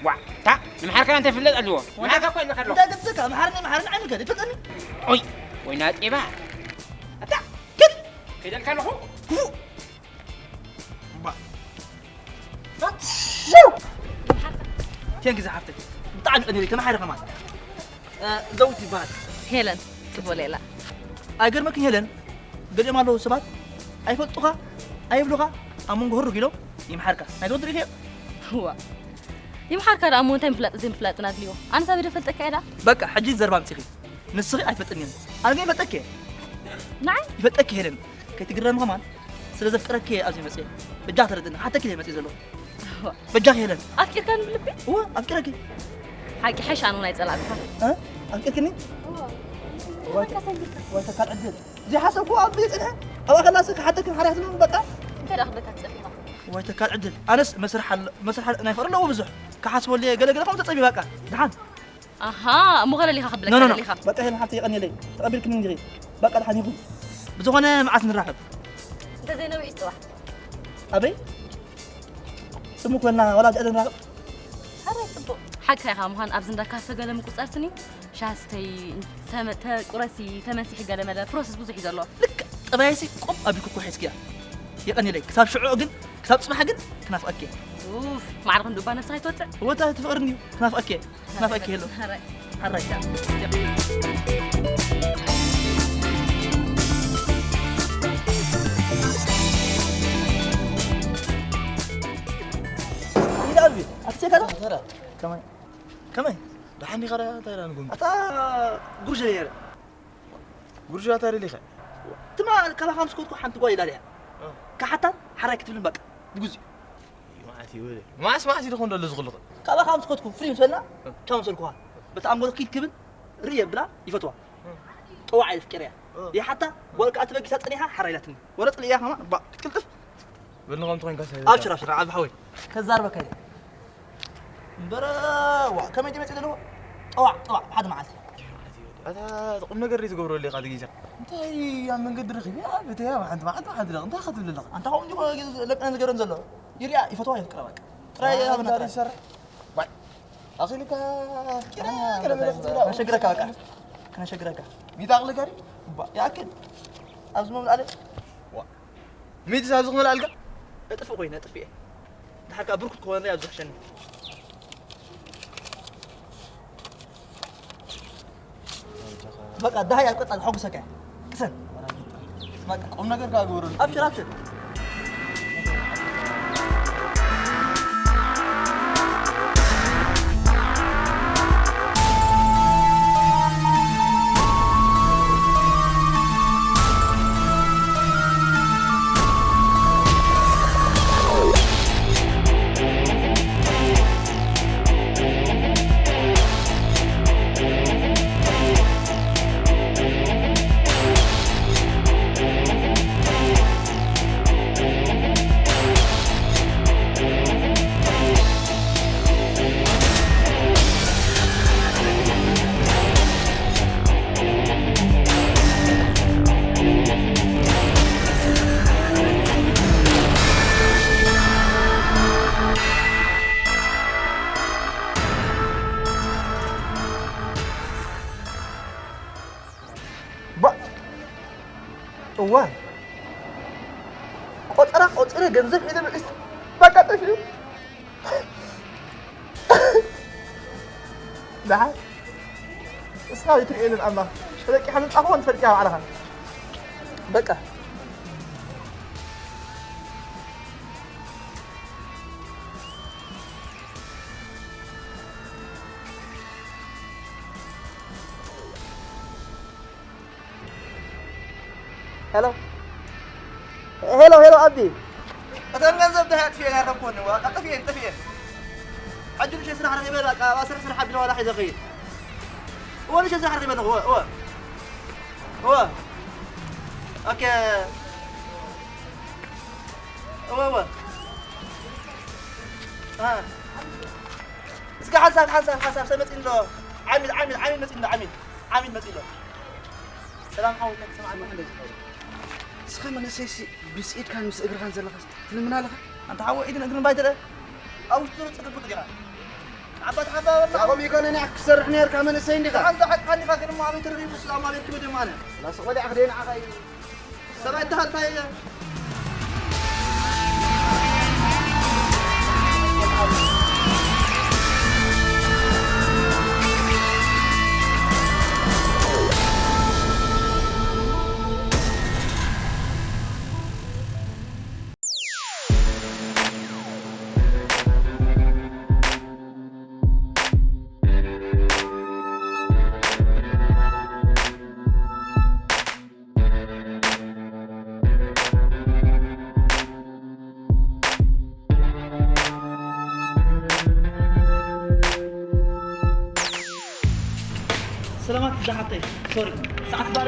ዋ፣ እታ ንምሓርካ እንታይ ፍለጥ ኣለዎ? ንምሓርካ እኮ ኢልካ ኣለኹ። እንታይ ገጽካ? መሓርኒ፣ መሓርኒ ዓይንካ ይፈልጠኒ። ኦይ፣ ወይና ጤባ። ኣታ፣ ክድ! ከይደልካ ኣለኹ። ክፉእ። እምባ። ቴንክ ዝሓፍተይ። ብጣዕሚ ቀኒለይ፣ ተማሓሪ ከማን። እ፣ ዘውት ይበሃል። ሄለን፣ ጽቡቕ ሌላ። ኣይገርመክን ሄለን፣ ገሊኦም ኣለዉ ሰባት ኣይፈልጡኻ፣ ኣይብሉኻ፣ ኣብ መንጎ ህሩግ ኢሎም ይምሓርካ። ናይ ትወድር ኢኺ? እዋ። ይምሓርካ ደኣ እሞ እንታይ ምፍላጥ ዘይምፍላጥን ኣድልዮ? ኣነስ ኣበይ ዶ ፈልጠካ እየ ደኣ? በቃ፣ ሕጂ ዘረባ ኣምጺኺ። ንስኺ ኣይትፈልጥን'የ እሞ። ኣነ ግን ይፈልጠኪ እየ። ንዓይ? ይፈልጠኪ ሄለን። ከይትግረሚ ከማን፣ ስለ ዘፍቅረኪ እየ ኣብዚ መጽየ። በጃኺ ተረድእኒ። ክሓተኪ እየ መጽየ ዘለኹ። እዋ። በጃኺ ሄለን። ኣፍቂርካኒ ብልቢ? እወ፣ ኣፍቂረኪ። ሓቂ ሓይሽ ኣነ እውን ኣይጸላእኩኻን። እ? ኣፍቂርክኒ? እዋ። ወይ ተካል ዕድል። ዘይሓሰብኩ ኣብ ጽንሐ። ኣብኣ ከላስ ክሓተኪ ሓርያ ትብሉ በቃ። እንታይ ደኣ ክብለካ ትጸልእ ኢኻ? ወይ ተካል ዕድል። ኣነስ መስርሕ ኣሎ፣ መስርሕ ኣሎ፣ ናይ ፍቕሪ ኣለዎ ብዙሕ። ክሓስበሉ እየ፣ ገለ ገለ ከምኡ ተጸቢባ በቃ። ደሓን። ኣሃ፣ እሞ ከለሊኻ ክብለካ ኖ፣ ኖ፣ ኖ። ደሊኻ። በቃ ሄለን ሓፍተይ የቐንየለይ። ተቐቢልክኒ እንዲኺ። በቃ ደሓን ይኹን። ብዝኾነ መዓስ ንራኸብ? እንተዘይነዊዑ ጽባሕ። ኣበይ? ጽሙ ኮና ዋላ ኣብዚኣ ንራኸብ? ኣረ ጽቡቕ። ሓቅካ ኢኻ ምዃን ኣብዚ እንዳ ካፈ ገለ ምቁጻር ስኒ ሻስተይ ተመ-፣ ተቁረሲ ተመሲሒ ገለ መለ ፕሮሰስ ብዙሕ እዩ ዘሎ። ልክ ጠባይሲ ቆም ኣቢልኩ እኮ ሒዝክያ። የቐንየለይ። ክሳብ ሽዑ ግን፣ ክሳብ ጽባሕ ግን ክናፍቐኪ። ኡፍ፣ ማዕረ ክንዱ እባ ነብስኻ ይትወጽዕ። ወታ ትፍቕርኒ እዩ። ክናፍቐኪ። ክናፍቐኪ የሎ። ሓራይ። ሓራይ። ኢዳ ኣልቢ፣ ኣትሴ ከዛ? ከመይ? ከመይ? ደሓን ዲኻ? እንታይ ደኣ ንጉም? ኣታ ጉርጀ ነይረ። ጉርጃ እንታይ ደሊኻ? ትማ ካባኻ ምስ ከድኩ ሓንቲ ጓል ኢላ እያ። እ። ክሓታ ሓራይ ክትብልን በቃ ብግዜኡ። መዓት እዩ ወለ። መዓስ መዓስ እዩ ዝኾን ዘሎ እዚ ኩሉ? ካባኻ ምስ ከድኩ ፍልይ ምስ በልና እ። ቻው መሰልኩኻ። በቲ ኣንጎሎ ኪድ ክብል ርእየ ብላ ይፈትዋ። እ። ጠዋዕ እየ ኣፍቂረያ። እ። ይሓታ ጓል ከኣ ተበጊሳ ጸኒሓ ሓራይ ኢላትኒ። ወረ ጽልእያ ከማ ባ ክትቅልጥፍ በልንኾም ትኾንካ ሰብ ኣብሽር፣ ኣብሽር፣ ዓቢ ሓወይ። ከዛርበካ እየ። እምበር፣ ዋ፣ ከመይ ድዩ መጺኡ ዘለዎ? ጠዋዕ፣ ጠዋዕ፣ ሓደ መዓልቲ። ኣታ ቁም ነገር ድዩ ትገብረሉ ኢኻ እቲ ግዜ? እንታይ ኣብ መንገዲ ረኺበ? ኣብ ቤተይ ኣብ ሓንቲ መዓልቲ፣ ሓንቲ ደቂ፣ እንታይ ክትብል ኣለኻ? ኣንታ ከምኡ እንዲኹ ለቅነ ዝገረን ዘሎ። ይሪኣ፣ ይፈትዋ፣ የፍቅራ በቃ። ጥራይ ኣንታ ይሃብና ጥራይ። ይሰርሕ። ዋይ፣ ኣኺልካ፣ ኪዳ፣ ገለ መለ ክትብላ። ከነሸግረካ በቃ። ከነሸግረካ። ሚእቲ ኣቕልካ ድዩ? ባ፣ ይኣክል። ኣብዚ መብልዓ ለ-? ዋ። ሚእቲ ሳብ ዝኽመልኣልካ? እጥፍ ኮይነ፣ እጥፍ እየ። ድሓር ከኣ ብርኩት ክኾነ ኣብዚ ዝሕሸኒ። በቃ፣ ደሃይ ኣብ ቀጻሊ ሓጉሰካ እየ። ቅሰን። በቃ። ቁም ነገር ከኣ ግበረሉ። ኣብሽር፣ ኣብሽር። ባ-፣ እዋይ። ቆጸራ ቆጺረ ገንዘብ ሒዘ መጺስ በቃ ጠፊኡ። ደሓን እስኻ ዘይትርእየንን ኣምላኽ ተለቂሓ ምምጻእኹ ትፈልጥ ኢኻ ባዕልኻ። በቃ። ሄሎ። ሄሎ፣ ሄሎ፣ ኣቢ። እተን ገንዘብ ደሃይ ኣጥፊኤን ኣይረክቦን፣ ዋላ ጠፊኤን፣ ጠፊኤን። ሕጂ ንእሽተይ ስራሕ ረኺበ፣ በቃ፣ ኣብ ስራሕ፣ ስራሕ ኣቢለ ዋላ ሒዘ ኸይድ። እወ፣ ንእሽተይ ስራሕ ረኺበ ኣለኹ፣ እወ፣ እወ። እወ። ኦኬ። እወ፣ እወ። አ። እስከ ሓንሳብ፣ ሓንሳብ፣ ሓንሳብ፣ ሰብ መጺኡ ኣሎ። ዓሚል፣ ዓሚል፣ ዓሚል መጺኡ ኣሎ፣ ዓሚል። ዓሚል መጺኡ ኣሎ። ሰላም ሓወይ፣ እንታይ ትሰምዓኒ? ስማዕ፣ እንደዚህ ሓወይ። ንስኻ መንእሰይሲ ብስኢድካን ምስ እግርኻን ዘለኻስ ትልምን ኣለኻ? ኣንታ ሓወይ፣ ኢድን እግርን ባይተለ ኣብ ውሽጢ ዘሎ ጸገም ብርግጽ ኢኻ። ሓባ ተሓባበርና። ያቆም ይኮነን ያክ ክሰርሕ ነርካ መንእሰይ እንዲኻ። ኣንተ ሓቃ እንዲኻ ግን እሞ ኣበይ ትረኺቡ ስላም ኣበይ ክብድ ማነ። ላስቆ ዳዕኽ ደይ ንዓኻ እዩ። ሰብኣይ ተሃልታ እየ። ሰላማት ዝሓተይ ሶሪ ሰዓት ባረ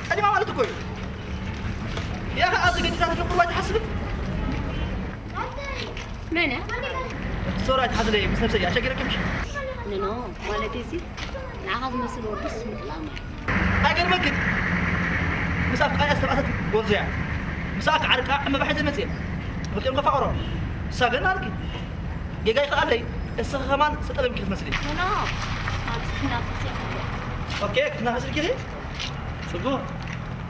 ቀዲማ ማለት እኮ እዩ። ያ ኣብዚ ገዲዳ ተሸቁላ ትሓስብ መነ ሶራ ትሓስለ ምስ ነብሰይ ኣሸገረክምሽ ንኖ ማለት እዚ ንዓኻ ዝመስል ወድስ ምጥላም እዩ። ኣይገርመክን ምስ ኣፍቃሪ ኣስተባእሰት ጎርዞያ ምስ ኣካ ዓርቃ ዕመባሒ ዘመፅእ ክልቲኦም ከፋቕሮ እሳ ግን ኣልኪ ጌጋ ይኸኣለይ እስኺ ከማን ዝተጠለምኪ ክትመስሊ ኖ ኖ ማለት ክትናፈስ የብልካ ኦኬ ክትናፈስ ኢልኪ ጽቡቕ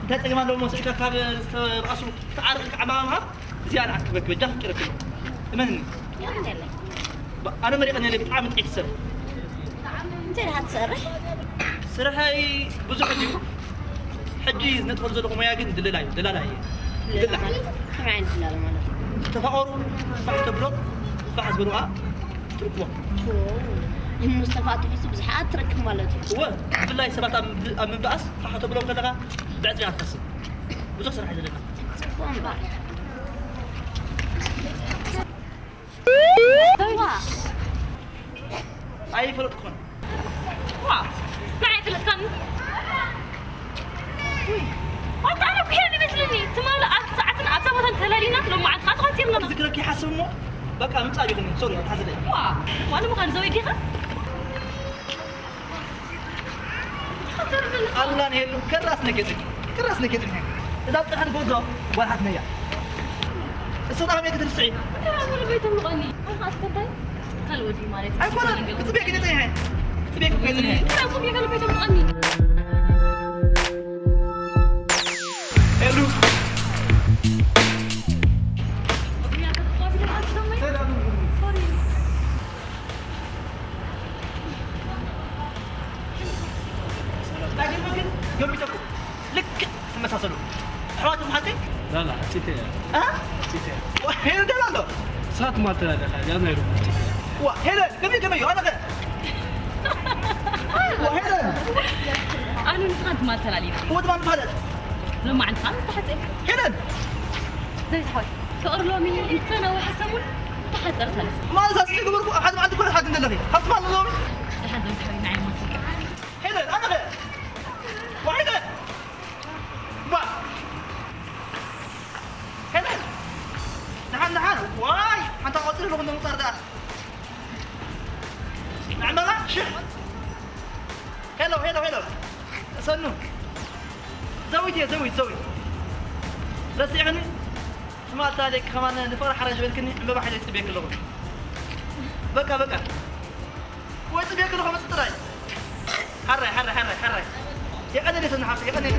እንታይ ጸገም ኣለዎ እሞ ስኢልካ ካብ ዝተባእሱ ክትዓርቕ ክዓማማምሃ እዚኣ ንዓክበክ በጃ ክቅረክ እመንኒ ኣነ መሪቀን ያለ ብጣዕሚ ጥቂት ሰብ እንታይ ደኣ ትሰርሕ ስርሐይ ብዙሕ እዩ ሕጂ ዝነጥፈሉ ዘለኹ ሞያ ግን ድልላ እዩ ደላላ እየ ድላ ከመይ ዓይነት ድላላ ማለት ተፋቐሩ ፋሕ ተብሎ ፋሕ ዝበሉ ከዓ ትርክቦም እሞ ዝተፋእቱ ሕሱ ብዙሓት ትረክብ ማለት እዩ እወ ብፍላይ ሰባት ኣብ ምብኣስ ፋሕ ተብሎም ከለኻ ብዕፅያ ትኸስብ ብዙሕ ስራሕ እዩ ዘለና ኣይፈለጥኩን ንዓይ ፈለጥካኒ ኣታ ኣነ ኩሒል ይመስልኒ ትማሊ ኣብ ሰዓትን ኣብዛ ቦታን ተላሊና ሎማዓንቲ ከዓ ተቐፂርና ዝክረኪ ሓስብ እሞ በቃ ምፃእ ይኽኒ ሶሪ ኣትሓዝለይ ዋኒ ምዃን ዘወይ ዲኻ ኣሉላን ሄሉ ክራስ ነጌጥን ክራስ ነጌጥን እዛ ጥሕን ጎዞ ጓልሓት ነያ እሱ ጣዕሜ ክትርስዒ ቤቶም ልቐኒ ኣስከታይ ካልእ ወዲ ማለት ኣይኮነን ክፅቤክ ነፀይሐ ክፅቤክ ከይፅንሐ ካልእ ቤቶም ልቐኒ ሄሉ ዳግም ግን ገሚተኩም ልክዕ ትመሳሰሉ ኣሕዋት ምሓተይ ላላ ፂተ እያ እ? ፂተ እያ ዋ ሄለን ደላ ኣሎ ስኻ ትማል ተላለኻ እዚኣ ናይ ሩብ ፂተ እያ ዋ ሄለን ከመይ ከመይ እዩ ኣነኸ ዋ ሄለን ኣነ ንስኻ ትማል ተላሊና ወትማል ንፋለጥ ሎማዓንቲ ከዓ ምስተሓፀ ሄለን ዘይትሓወይ ፍቕሪ ሎሚ እንተነውሐ ሰሙን ተሓፀር ሰለስተ ማለት ኣስፂ ግበርኩ ኣብ ሓደ መዓልቲ ኮነ ሓድን ዘለኺ ካብቲ ማለት ሎሚ ደሓን ዘምትሓዊ ንዓይ ማስካ ሄለን ኣነኸ ዋሒደ ባ ሄለን ደሓን ደሓን ዋይ ሓንታ ቆፅሪ ኣለኹ እንተ ምፃር ደኣ ንዕመላ ሽሕ ሄሎ ሄሎ ሄሎ ሰኑ ዘዊት እየ ዘዊት ዘዊት ረሲዕኽኒ ትማልታ ደቂ ከማን ንፍቕሪ ሓራጅ በልክኒ ዕምበባ ሓይለ ይፅበየክ ኣለኹ በቃ በቃ ወይ ፅበየክ ኣለኹ መፅእ ጥራይ ሓራይ ሓራይ ሓራይ ሓራይ የቐነለ ሰኑ ሓፍተ የቐነለ